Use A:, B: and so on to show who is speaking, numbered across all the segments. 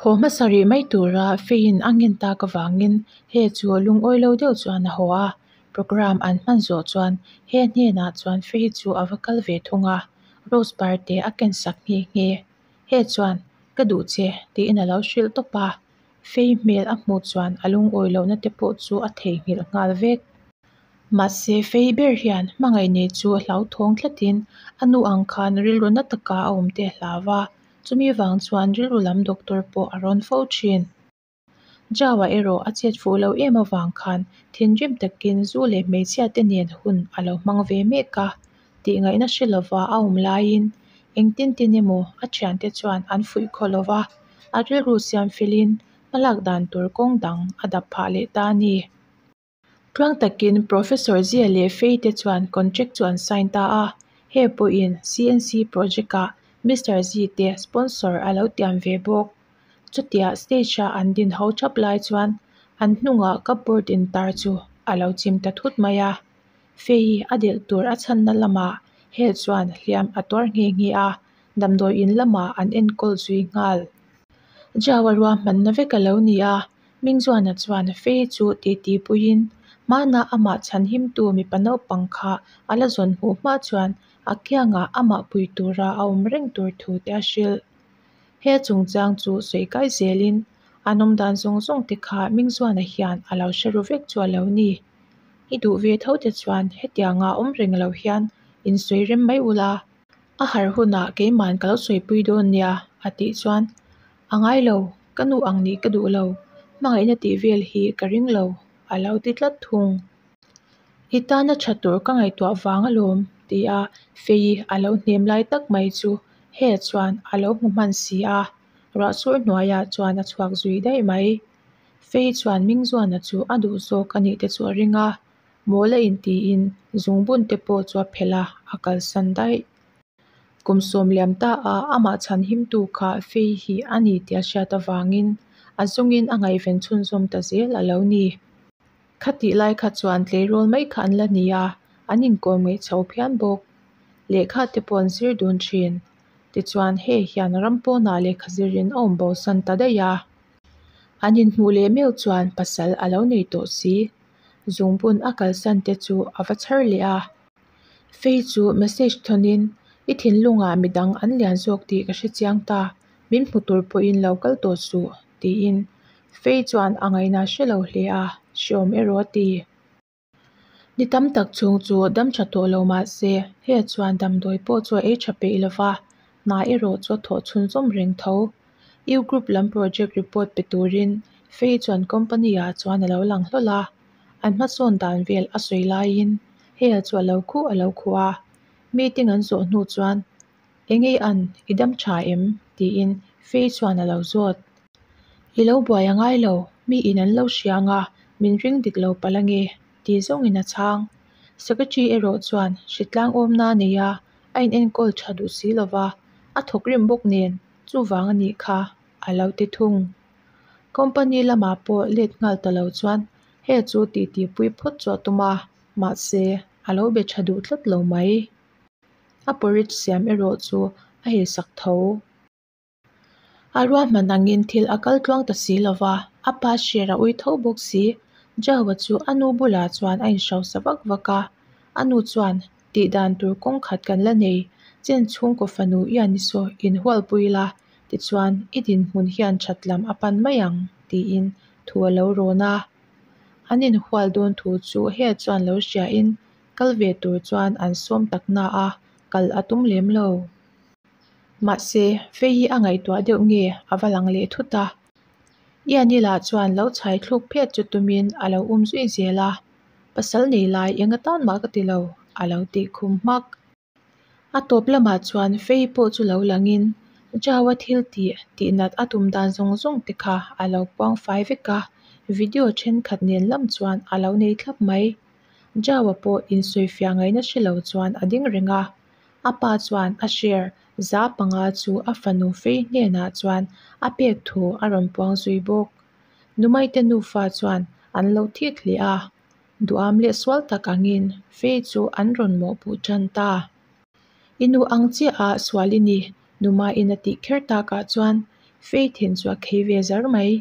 A: Haw hmasa rih mai tura Feiin a ngen tak avangin He chu lungawi lo deuh chuan a haw a, programme an hman zawh chuan He hnenah chuan Fei chu a va kal ve thung a, rose par te a ken sak nghe nghe. He chuan, Ka duh che, tiin a lo hrilh tawp a. Fei hmel a hmuh chuan a lungawi lohna te pawh chu a theihnghilh nghal vek. Mahse, Fei ber hian hmangaih nei chu hlauthawng tlatin a nu ang khan rilru na taka a awm te a hlau a, chumi vang chuan rilru lam doctor pawh a rawn fo thin. Jawa erawh a chet fuh lo em avang khan thinrim takin zu leh hmeichhia te nen hun a lo hmang ve mek a, tihngaihna hre lova a awm laiin engtin tin emaw a thiante chuan an fuih khaw lova, a rilru siam felin hmalak dan tur kawng dang a dap phah leh ta a ni. Tluang takin Professor Zia leh Fei te chuan contract chu an sign ta a, he pawhin CNC project-ah Mister Zi te sponsor a lo tiam ve bawk. Chutia stage-a an din ho thap lai chuan an hnungah cupboard intar chu a lo chim ta thut mai a. Fei a delh tur a chhanna lamah he chuan hliam a tuar nghe nghe a, damdawi in lamah an enkawl zui nghal. Jawa ruahmanna vek a lo ni a, Mingzuana chuan Fei chu titi puiin hmana amah chhanhimtu mipa naupang kha a la zawn hmuh hma chuan a kiangah amah pui tura a awm reng tur thu te a hrilh. He chungchang chu sawi kai zelin an awmdan zawng zawng te kha Mingzuana hian a lo hre ru vek chu a lo ni. I duh ve tho te chuan hetianga awm reng lo hian insawi rem mai ula, a harh hunah keiman ka lo sawipui dawn nia a tih chuan a ngai lo, ka nu ang nih ka duh lo, hmangaihna tih vel hi ka ring lo a lo ti tlat thung. I tana tha tur ka ngaihtuah vang alawm tia Fei a lo hnem lai tak mai chu he chuan a lo hmu hman si a, ruahsur hnuaiah chuan a chhuak zui daih mai. Fei chuan Mingzuana chu a duh zawk a nih te chu a ring a, mawl a intiin zungbun te pawh chu a phelh a, a kalsan daih. Kum sawm liam ta a amah chhan himtu kha Fei hi a ni tih a hriat avangin a zungin a ngaihven chhunzawm ta zel a lo ni. Khatih lai kha chuan tleirawl mai kha an la ni a, an inkawm ngeih chho phian bawk. Lehkha te pawh an zir dun thin. Tichuan hei hian ram pawnah lehkha zirin a awm bosan ta daih a. An inhmuh leh meuh chuan pasal a lo nei tawh si. Zungbun a kalsan te chu a va chhar leh a. Fei chu message thawnin, I thinlungah midang an lian zawk tih ka hre chiang ta, min hmu tur pawhin lo kal tawh suh, tiin Fei chuan a ngaihna hre lo hle a, hreawm erawh a ti. Ni tam tak chhung chu dam tha tawh lo mah se, he chuan damdawi pawh chu a ei tha peih lo va, hna erawh chu a thawh chhunzawm reng tho. U Group lam project report pe turin Fei chuan company ah chuan a lo lang hlawl a, an hmasawn dan vel a sawi laiin Hea chu a lo khuh a lo khuh a. Meeting an zawh hnu chuan, Engei an, i dam tha em? tiin Fei chuan a lo zawt. I lo buai a ngai lo, mi in an lo hria anga min ring dik lo palh ange, ti zawngin a chhang. Secretary erawh chuan hritlang awmna a nei a, a inenkawl tha duh si lova, a thawk rim bawk nen chuvang a nih kha a lo ti thung. Company lamah pawh let nghal ta lo chuan he chu titi pui phawt chu a tum a, mahse a lo be tha duh tlat lo mai. A porridge siam erawh chu a hei sak tho. A ruahman angin thil a kal tluang ta si lo va, a pa share a ui tho bawk si. Jawa chu a nu bulah chuan a inhrosa vak vak a, a nu chuan, Tih dan tur kawng khat kan la nei, chen chhungkaw fanu ian i saw inhualpui la, tichuan i dinhmun hian that lam a pan mai ang, tiin thu a lo rawn a. An inhual dawn thu chu he chuan lo hriain kal ve tur chuan an sawm tak na a, kal a tum lem lo. Mahse, Fei hi a ngaihtuah deuh nge a va lang leh thut a. Iani lah chuan lo chhai thluk phet chu tumin a lo um zui zel a, Pasal nei lai eng atan mah ka ti lo, a lo tih khum hmak. A tawp lamah chuan Fei pawh chu lo langin Jawa thil tih tihnat a tum dan zawng zawng te kha a lo puang fai vek a, video thenkhat nen lam chuan a lo nei thlap mai. Jawa pawh insawifiah ngaihna hre lo chuan a ding reng a, a pa chuan a share za panga chu a fanu Fei hnenah chuan a pek thu a rawn puang zui bawk. Numaite nufa chuan an lo thik hle a, duham leh sual tak angin Fei chu an rawn mawhpuh tan ta. I nu ang chiah a sual i ni, Numain a tih kher takah chuan Fei thin chu a khei ve zar mai.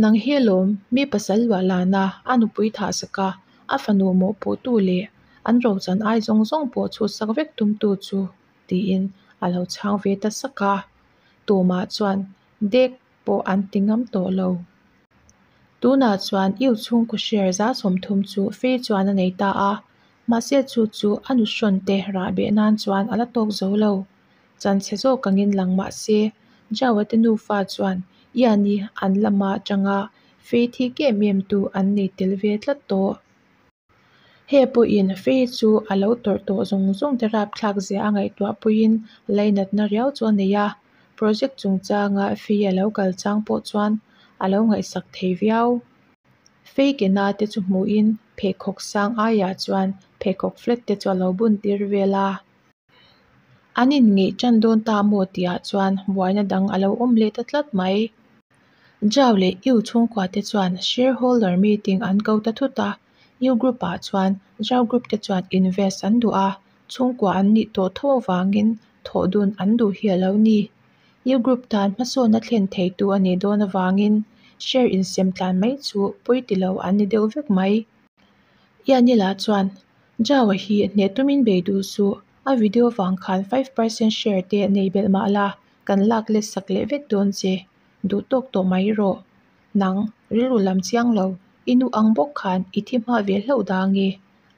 A: Nang hi alawm mi pasal luah lana a nupui thah saka a fanu mawhpuhtu leh an rochan ai zawng zawng pawh chhutsak vek tumtu chu tiin a lo chhang ve ta sak a. Tumah chuan dek pawh an ti ngam tawh lo. Tunah chuan Yu chhungkaw share 30% chu Fei chuan a nei ta a, mahse chu chu a nuhrawn te rah beh nan chuan a la tawk zo lo. Chan chhe zawk angin lang mah se, Zhao-a te nufa chuan Ian-i an lama atanga Fei thik em em tu an nei tel ve tlat tawh. He pawhin Fei chu a lo tawrh tawh zawng zawng te rapthlak zia a ngaihtuah puiin lainatna riau chu a nei a, project chungchanga Fei a lo kal chang pawh chuan a lo ngaihsak thei viau. Fei ke na te chu hmuhin pheikhawk sang aiah chuan pheikhawk flat te chu a lo bun tir vel a. An inngeih tan dawn ta maw tihah chuan buaina dang a lo awm leh ta tlat mai. Zhao leh Yu chhungkua te chuan shareholder meeting an ko ta thut a, Yu Group ah chuan Zhao Group te chuan invest an duh a, chhungkua an nih tawh tho avangin thawh dun an duh hi a lo ni. Yu Group tan hmasawnna thlen theitu a nih dawn avangin share insem tlan mai chu pawi ti lo an ni deuh vek mai. Ianila chuan, Zhao-a hi hneh tumin bei duh suh, a video vang khan 5% share te nei belh mah la, kan lak let sak leh vek dawn che, duh tawk tawh mai rawh. Nang, rilru lam chiang lo, i nu ang bawk khan i thi hma ve hlauh dang e,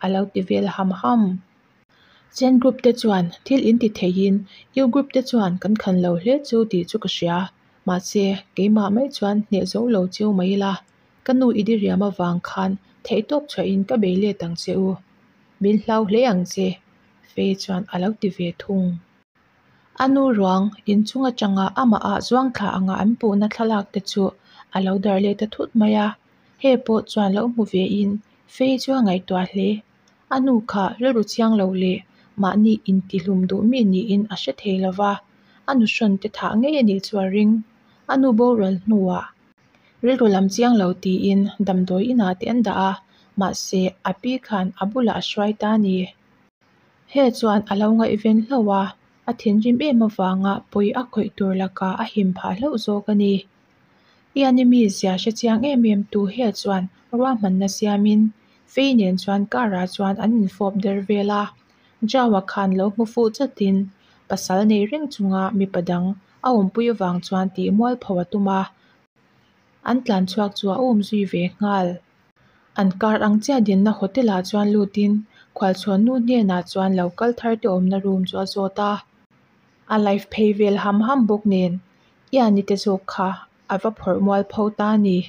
A: a lo ti vel ham ham. Chen Group te chuan thil in ti theiin U Group te chuan kan khan lo hle chu tih chu ka hria, mahse keimah mai chuan hneh zo lo cheu mai ila, ka nu i diriam avang khan theihtawp chhuahin ka bei let ang che u. Min hlau hle ang che, Fei chuan a lo ti ve thung. A nu ruang inchung atanga amah zuang thla anga an puhna thlalak te chu a lo darh leh ta thut mai a, he pawh chuan lo hmu vein Fei chu a ngaihtuah hle. A nu kha rilru chiang lo leh mahni intihlum duh mi niin a hre thei lo va, a nuhrawn te thah ngei a nih chu a ring. A nu boral hnuah rilru lam chiang lo tiin damdawi inah te an dah a, mahse a pi khan a bulah a hruai ta a ni. He chuan a lo ngaihven hlauh a, a thinrim em avanga pawi a khawih tur lakah a him phah hlauh zawk a ni. Ian-i mizia hre chiang em em tu he chuan ruahmanna siamin Fei nen chuan car-ah chuan an infawp der vel a. Zhao-a khan lo hmu fuh chatin pasal nei reng chunga mipa dang a awmpui avang chuan tih mualpho a tum a, an tlan chhuak chu a um zui ve nghal. An car ang chiah dinna hotel ah chuan lutin khualchhawn nu hnenah chuan lo kal thar te awmna room chu a zawt a. A live phei vel ham ham bawk nen Ian-i te zawk kha a va phawrh mualpho ta a ni.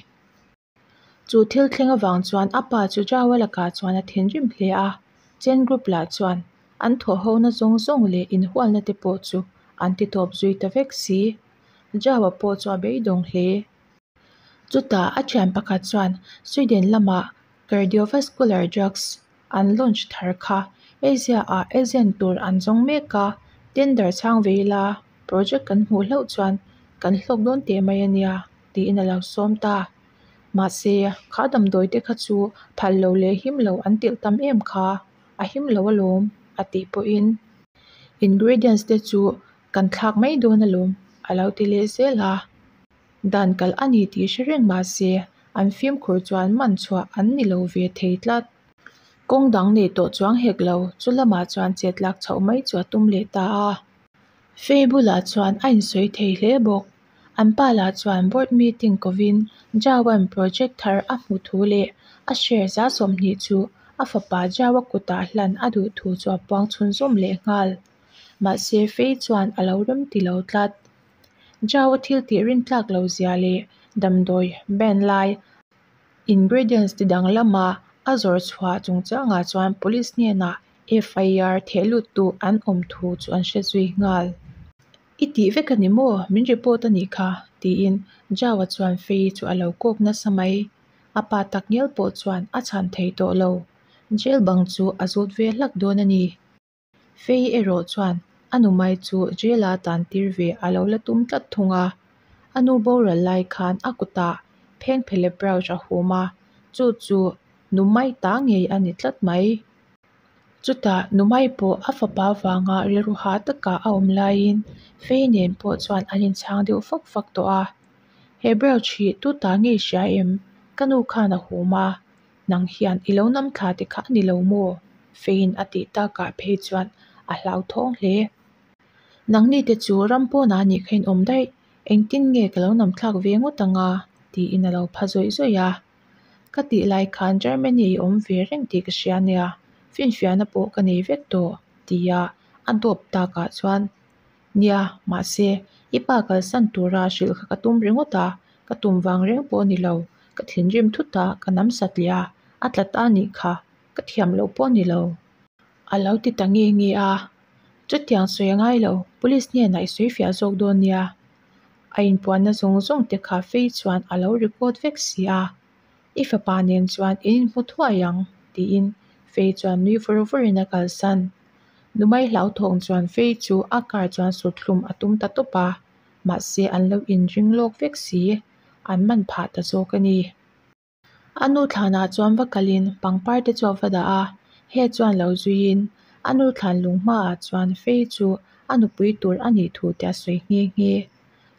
A: Chu thil thleng avang chuan a pa chu Zhao-a lakah chuan a thinrim hle a, Chen Group lah chuan an thawhhona zawng zawng leh inhualna te pawh chu an ti tawp zui ta vek si. Zhao-a pawh chu a beidawng hle. Chutah a thian pakhat chuan Sweden lamah cardiovascular drugs an launch thar kha Asia-ah agent tur an zawng mek a, tender chhang ve ila project kan hmuh hlauh chuan kan hlawk dawn teh mai a nia tiin a lo sawm ta. Mahse, kha damdawi te kha chu phal lo leh him lo an tilh tam em kha, a him lo alawm a tih pawhin ingredients te chu kan thlak mai dawn alawm a lo ti leh zel a. Dan kalh a ni tih hre reng mah se, an fimkhur chuan man chhuah an ni lo ve thei tlat. Kawng dang nei tawh chuang hek lo, chu lamah chuan chet lak chhoh mai chu a tum leh ta a. Fei bulah chuan a insawi thei hle bawk. An pa lah chuan board meeting kovin Zhao-a'n project thar a hmu thu leh a share 20% chu a fapa Zhao-a kutah hlan a duh thu chu a puang chhunzawm leh nghal. Mahse, Fei chuan a lo rem ti lo tlat. Zhao-a thil tih rintlak lo zia leh damdawi ban lai ingredients ti dang lama a zawrh chhuah chungchangah chuan police hnenah FIR theh luttu an awm thu chu an hre zui nghal. I tih vek a ni maw? Min report a nih kha, tiin Zhao-a chuan Fei chu a lo kawk nasa mai. A pa takngial pawh chuan a chhan thei tawh lo. Jail bang chu a zut ve hlak dawn a ni. Fei erawh chuan a nu mai chu jail-a tan tir ve a lo la tum tlat thung a. A nu boral lai khan a kutah phengphele brooch a hum a, chu chu nu mai ta ngei a ni tlat mai. Chutah Numai pawh a fapa vanga rilru hah taka a awm laiin Fei nen pawh chuan an inchhang deuh fak fak tawh a. He brooch hi tu ta nge i hria em? Ka nu khan a hum a, nang hian i lo nam thla te kha a ni lo maw? Feiin a tih takah phei chuan a hlauthawng hle. Nangni te chu ram pawnah nih kha in awm daih, engtin nge ka lo nam thlak ve ngawt ang a? tiin a lo pha zawih zawih a. Ka tih lai khan Germany i awm ve reng tih ka hria nia, finfiahna pawh ka nei vek tawh, tia a dawp takah chuan, Nia, mahse, i pa kalsan tura hrilh kha ka tum ringawt a, ka tum vang reng pawh a ni lo, ka thinrim thut a, ka nam satliah a, a tla ta a nih kha, ka thiam loh pawh a ni lo. A lo ti ta nge nge a, Chutiang sawi a ngai lo, police hnenah i sawi fiah zawk dawn nia. A inpuanna zawng zawng te kha Fei chuan a lo record vek si a, I fapa nen chuan in inhmu thuai ang, tiin Fei chuan nui vawr vawrin a kalsan. Numai hlauthawng chuan Fei chu a car chuan sut hlum a tum ta tawp a, mahse an lo inring lawk vek si, an man phah ta zawk a ni. A nu thlanah chuan va kalin pangpar te chu a va dah a, he chuan lo zuiin a nu thlan lung hmaah chuan Fei chu a nupui tur a nih thu te a sawi nghe nghe.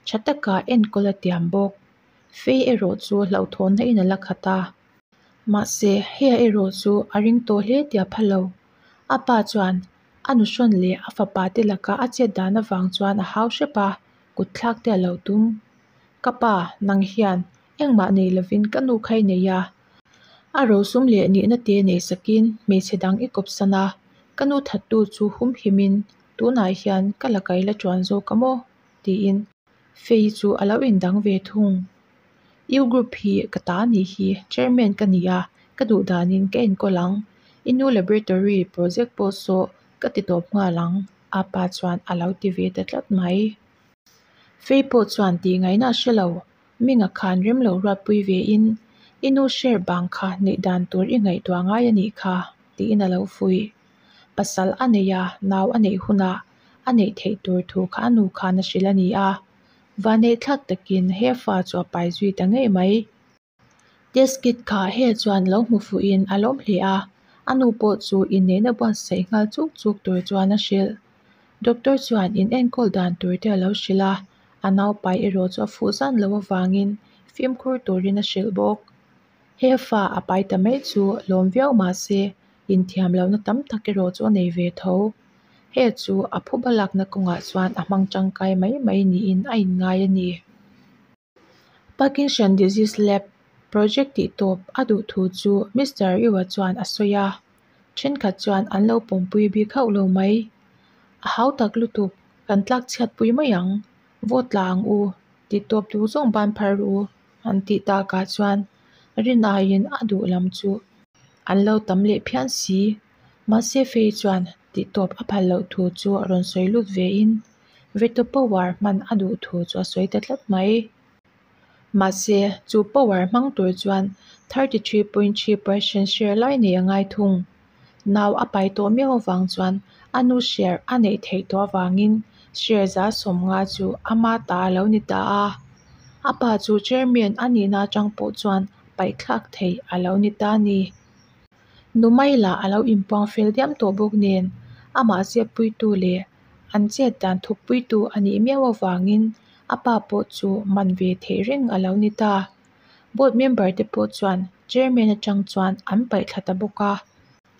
A: Tha taka enkawl a tiam bawk. Fei erawh chu hlauhthawnna in a la khat a. Mahse, heia erawh chu a ring tawh hle tih a pha lo. A pa chuan a nuhrawn leh a fapa te laka a chet dan avang chuan a hau hrep a, kut thlak te a lo tum. Ka pa, nang hian engmah nei lovin ka nu kha i nei a. A rosum leh nihna te nei sakin hmeichhe dang i kawpsan a, ka nu thattu chu humhimin tunah hian ka laka i la tuan zawk a maw? tiin Fei chu a lo indang ve thung. U Group hi ka ta nih hi, Chairman ka ni a, ka duh danin ka enkawl ang. I nu laboratory project pawh saw ka ti tawp nghal ang, a pa chuan a lo ti ve ta tlat mai. Fei pawh chuan tih ngaihna a hre lo, Minga khan rem lo ruatpui ve in, I nu share bang kha neih dan tur i ngaihtuah ngai a nih kha, tiin a lo fuih. Pasal a nei a, nau a neih hunah a neih theih tur thu kha a nu khan a hrilh a ni a. Vaneihthlak takin he fa chu a pai zui ta ngei mai. Test kit kha he chuan lo hmu fuhin a lawm hle a, a nu pawh chu inneihna buatsaih nghal chuk chuk tur chuan a hrilh. Doctor chuan in enkawl dan tur te a lo hrilh a, a naupai erawh chu a fuh zan loh avangin fimkhur turin a hrilh bawk. He fa a pai ta mai chu lawm viau mah se inthiam lohna tam tak erawh chu a nei ve tho. He chu a phuba lakna kawngah chuan a hmang tangkai mai mai niin a inngai a ni. Parkinson Disease Lab project tih tawp a duh thu chu Mister Yu-a chuan a sawi a, thenkhat chuan an lo pawmpui bik hauh lo mai. A hau tak lutuk, kan tlak chhiatpui mai ang, vote tla ang u, tih tawp duh zawng ban phar ru an tih takah chuan rin aiin a duh lam chu an lo tam leh phian si. Mahse Fei chuan tih tawp a phal loh thu chu a rawn sawi lut vein Veto power hman a duh thu chu a sawi ta tlat mai. Mahse, chu power hmang tur chuan 33.3% share lai nei a ngai thung. Nau a pai tawh miau avang chuan a nu share a neih theih tawh avangin share 50% chu ama ta a lo ni ta a. A pa chu chairman a nihna atang pawh chuan paihthlak theih a lo ni ta a ni. Numai lah a lo inpuang fel diam tawh bawk nen, amah zeppuitu leh an chet dan thukpuitu a nih miau avangin a pa pawh chu man ve theih reng a lo ni ta. Board member te pawh chuan chairman atang chuan an paih thla ta bawk a,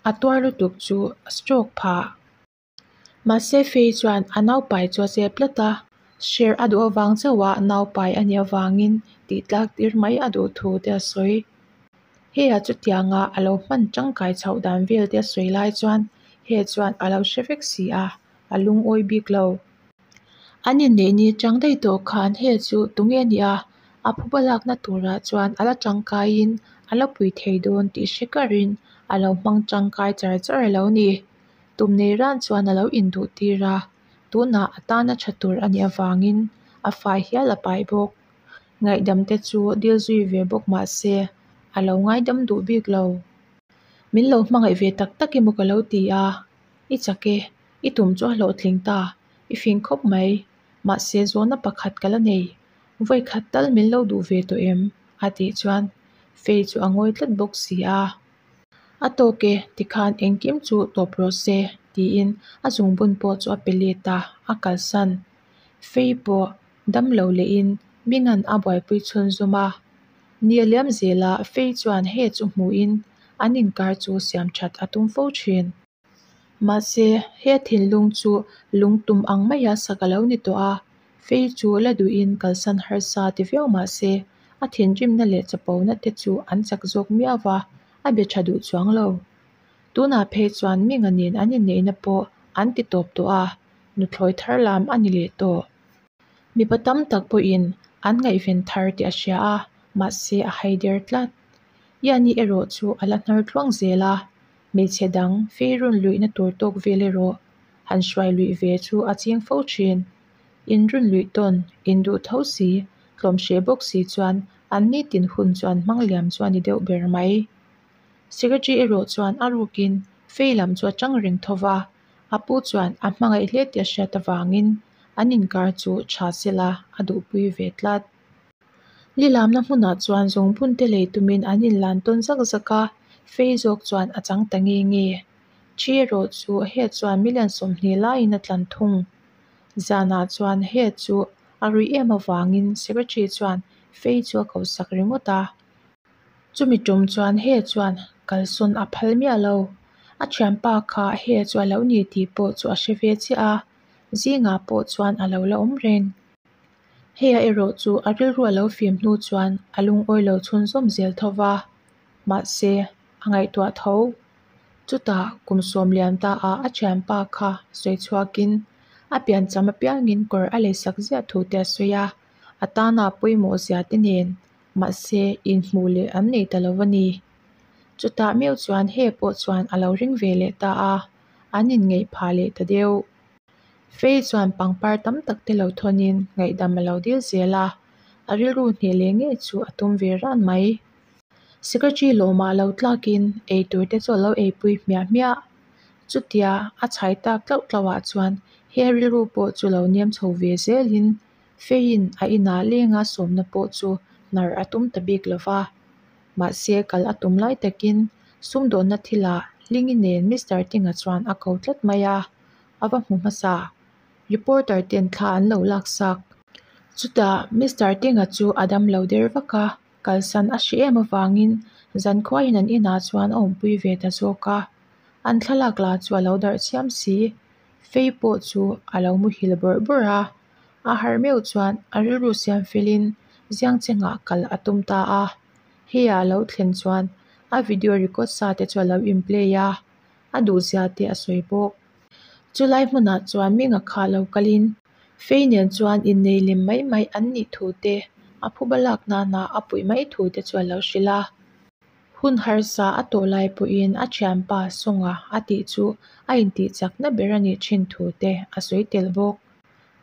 A: a tuar lutuk chu a stroke phah. Mahse Fei chuan a naupai chu a zep tlat a, share a duh avang chauh a naupai a nih avangin tih tlak tir mai a duh thu te a sawi. He a chutianga a lo hman tangkai chhoh dan vel te a sawi lai chuan he chuan a lo hre vek si a, a lungawi bik lo. An inneih ni chang daih tawh khan he chu tunge nia a phuba lakna turah chuan a la tangkaiin a la pui thei dawn tih hre karin a lo hmang tangkai char char a lo ni. Tum nei ran chuan a lo induh tir a, tunah a tana tha tur a nih avangin a fai hial a pai bawk. Ngaihdam te chu dil zui ve bawk mah se a lo ngaidam duh bik lo. Min lo hmangaih ve tak tak emaw ka lo ti a, I chak e, i tum chu a hlawhtling ta, i fing khawp mai. Mahse zawhna pakhat ka la nei, vawi khat tal min lo duh ve tawh em? a tih chuan Fei chu a ngawi tlat bawk si a. A tawk e, tikhan engkim chu tawp rawh se, tiin a zungbun pawh chu a pe let a, a kalsan. Fei pawh damlo lehin Minga'n a buaipui chhunzawm a. Ni a liam zel a, Fei chuan he chu hmuhin an inkar chu siam that a tum fo thin. Mahse, he thinlung chu lungtum ang maia sak a lo ni tawh a, Fei chu la duhin kalsan harsa ti viau mah se, a thinrimna leh chapona te chu an chak zawk miau va, a be tha duh chuang lo. Tunah phei chuan Minga nen an inneihna pawh an ti tawp tawh a, nuthlawi thar lam a ni leh tawh. Mipa tam tak pawhin an ngaihven thar tih a hria a, mahse a haider tlat. Iani erawh chu a la hnar tluang zel a, hmeichhe dang fei run luihna tur tawk vel erawh han hruai luih ve chu a ching fo thin. Inrun luih tawn, induh tho si, tlawm hreh bawk si chuan an nitin hun chu an hmang liam chu a ni deuh ber mai. Secretary erawh chuan a rukin fei lam chu a tang reng tho va, a pu chuan a hmangaih hle tih a hriat avangin an inkar chu tha sela a duhpui ve tlat. Lilamna hmunah chuan zungbun te lei tumin an inlan tawn zak zak a, fei zawk chuan a chang ta nge nge. Thi erawh chu he chuan million 20 laiin a tlan thung. Zanah chuan he chu a ruih em avangin secretary chuan fei chu a kosak ringawt a. Chumi tum chuan he chuan kalsawn a phal miah lo. A thianpa kha he chu a lo ni tih pawh chu a hre ve chiah a, zingah pawh chuan a lo la awm reng. Heia erawh chu a rilru a lo fim hnu chuan a lungawi lo chhunzawm zel tho va, mahse a ngaihtuah tho. Chutah kum sawm lian ta a a thianpa kha sawi chhuakin a piancham apiangin kawr a leisak ziah thu te a sawi a, a tana pawimawh zia te nen, mahse inhmuh leh an nei ta lo a ni. Chutah meuh chuan he pawh chuan a lo ring ve leh ta a, an inngeih phah leh ta deuh. Fei chuan pangpar tam tak te lo thawnin ngaihdam a lo dil zel a, a rilru hneh leh ngei chu a tum ve ran mai. Secretary lawmah lo tlakin eitur te chu a lo eipui hmiah hmiah. Chutia a chhai tak tlauh tlauhah chuan he rilru pawh chu lo nem chho ve zelin Feiin a inah lenga sawmna pawh chu hnar a tum ta bik lo va. Mahse kal a tum lai takin sumdawnna thilah Hlingi nen Mister Tinga chuan a ko tlat mai a, a va hmu hmasa. Reporter ten thla an lo laksak. Chutah Mister Tinga chu a dam lo der vak a, kalsan a hre em avangin zankhuain an inah chuan a awmpui ve ta zawk a. An thlalak lah chu a lo darh chiam si. Fei pawh chu a lo muhil bawrh bawrh a, a harh meuh chuan a rilru siam felin Ziangchengah kal a tum ta a. Hei a lo thlen chuan a video record sa te chu a lo in play a, a duhzia te a sawi bawk. Chulai hmunah chuan Minga kha lo kalin Fei nen chuan innei lem mai mai an nih thu te, a phuba lak nana a puih mai thu te chu a lo hrilh a. Hun harsa a tawh lai pawhin a thianpa Songa a tih chu a intih chakna ber a nih thin thu te a sawi tel bawk.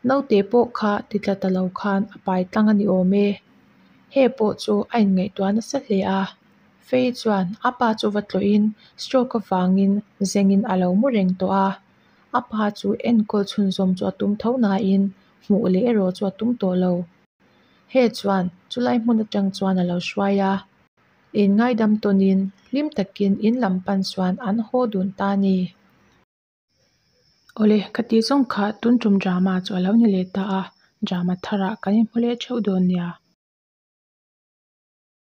A: Naute pawh kha ti tla ta lo khan a pai tlang a ni awm e. He pawh chu a inngaihtuah nasa hle a. Fei chuan a pa chu va tlawhin stroke avangin zengin a lo mu reng tawh a. A pa chu enkawl chhunzawm chu a tum tho nain hmuh leh erawh chu a tum tawh lo. He chuan chulai hmun atang chuan a lo hruai a. In ngaidam tawnin hlim takin in lam pan chuan an haw dun ta a ni. Awle, ka tih zawng kha tun tum drama chu a lo ni leh ta a, drama tharah kan inhmu leh theuh dawn nia.